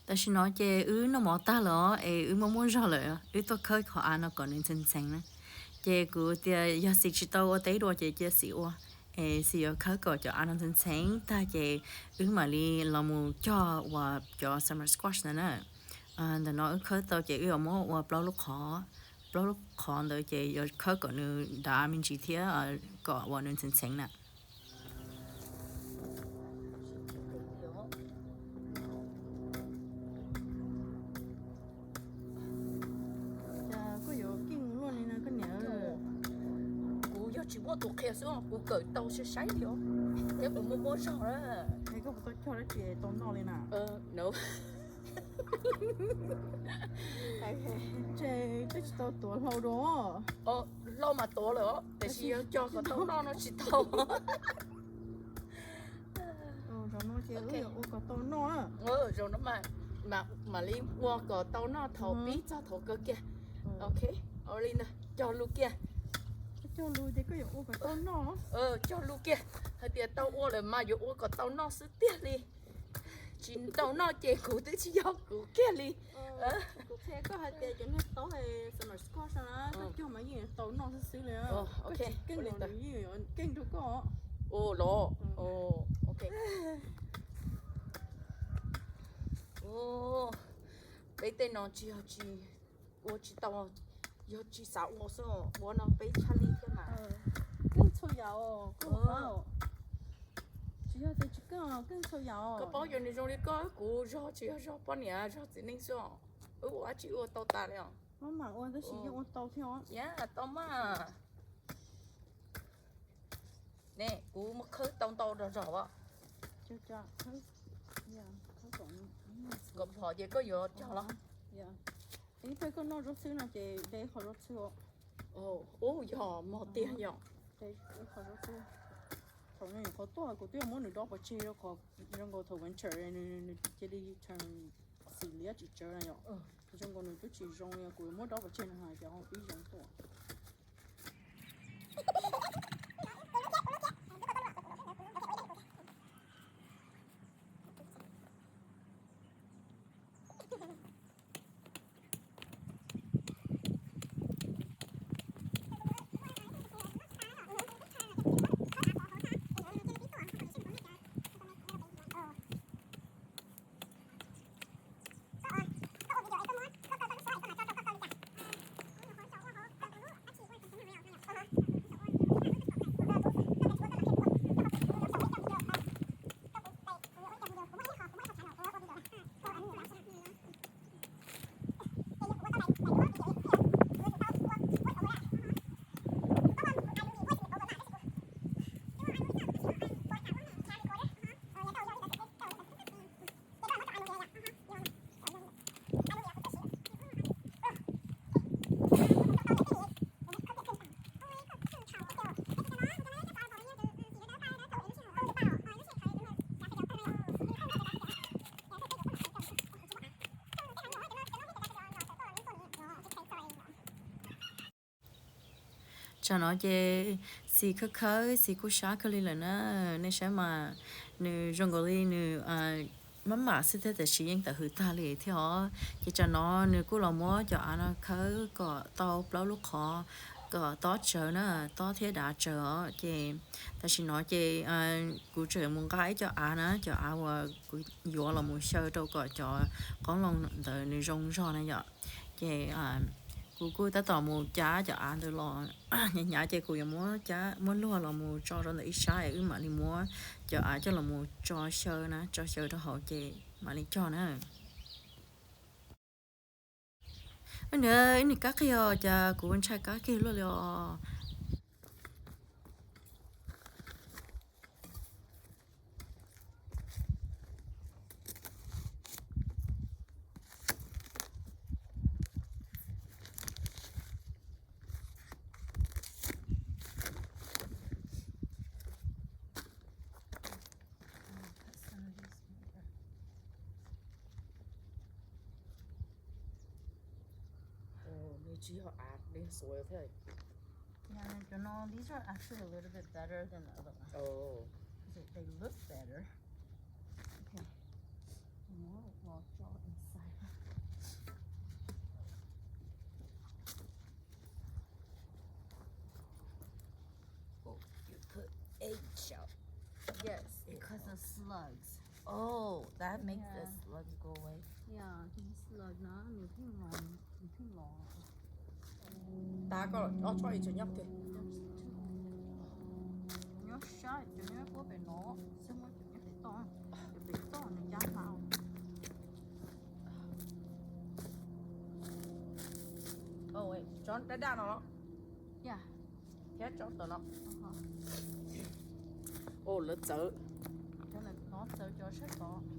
Tam sim no ces wb noj mov tag lawm es wb muaj muaj zog lawm, wb tuaj khawb qhov av no kom nws ntxheev ntxheev na. Ces kuv tias yog Xis tsis tau ua teb dua ces cia Xis ua, es Xis yuav khawb kom cov av no ntxheev ntxheev tag ces wb mam li los mus cog uas cov summer squash ntawd na. Ntawm no wb khawb tau ces wb yuav muab ua plaub lub qhov, plaub lub qhov ntawd ces yuav khawb kom nws dav me ntsis thiab kom uas nws ntxheev ntxheev na. Cas koj yuav keej luaj li no koj niam? Kuv yog tsis muaj tus qhia xwb kuv kawm tau sai sai li os. Thiab kuv muaj muaj zog na. Es koj puas tau cog dab tsi tau noj li na? Ces twb tsis tau tuav hlau dua. Hlau mas tuav lawm os, tiam sis yog cog kom tau noj no tsis tau. Zaum no ces wb yuav ua kom tau noj. Zaum no mam li ua kom tau noj thaum pib txog thaum kawg kiag. Ok, ua li ntawd cog lus kiag. Cog lus ces koj yuav ua kom tau noj. Cog lus kiag hais tias tau ua lawm mas yuav ua kom tau noj xwb tiag li. Tsis tau noj ces kuv twb tsis yog kuv kiag li. Kuv qhia koj hais tias cov niag taub summer squash na, koj cog mas yeej tau noj xwb xwb li. Koj tsis keej los nws yeej yuav keej rau koj. Los. Ok. Peb tej no tsis yog tsis ua tsis tau, yog tsis xav ua xwb, ua no peb tshaj lij thiab mas. Keej txhua yam os, koj pab. Tsis yog tias tsis keej, keej txhua yam os. Koj paub yog nws zoo li koj kuv zog tsis yog zog poj niam zog txiv neej xwb os. Wb ua dab tsi ua tau tas li os. Maj mam ua tab sis yeej ua tau thiab os. Yam tau mas. Ne kuv muab khawb tau ntau zog zog os. Kom phom ces koj yuav cog los. Ib pliag koj noj zaub txhwb no ces de ib qho zaub txhwb os. Ub, yog mog tiag yom. Thaum nws nyuam qhuav tuaj kuv twb muab nws dob pov tseg rau qhov zoo nkaus thaum winter nws cia li turn xwm liab tsis tsawv na yom. Zoo nkaus nws twb tsis zoo li, kuv muab dob pov tseg no hais tias ho pib zoo tuaj. Tsam no ces Xis khawb khawb Xis kuj sab kawg li lawm na. Nej saib mas nws zoo nkaus li nws maj mam xwb thiab tab sis yeej tawm hws tag li thiab os. Ces tsam no nws kuj los muab cov av no khawb kom tau plaub lub qhov kom tob tsawv na, tob thiab dav tsawv os. Ces tam sim no ces kuv tseem mus nqa ib co av na, cov av uas kuv yuav los mus xyaw rau kom cov qoob loo ntawd nws zoo zog na yom. Ces kuv kuj tab tom mus cab cov av ntawd los, hnyav hnyav ces kuv yuav muab cab muab luag los mus tso rau ntawm ib sab es wb mam li muab cov av coj los mus tso xyaw na, tso xyaw rau hauv ces mam li cog na. Ub, nws kab qig os, cas kuv ntshai kab qig luaj li os. Nws tsis yog av, nws yog soil thiab. Yeah, cov no, these are actually a little bit better than the other ones. Oh. They look better. Okay. Muab los tso in slugs. Oh, that makes the slugs go away. Yeah, slug no nws pheej los, nws pheej los. Tav koj ob tsob ib tsob nyob twg? Nyob sab, cov nyob puab pem no, xwb muab cov nyob pem toj, cov pem toj nws cab hlau. Tsob daj daj no los? Yeah. Thiab tsob tom no. Oh, lawv txawv. Cov no txawv cov sab tod.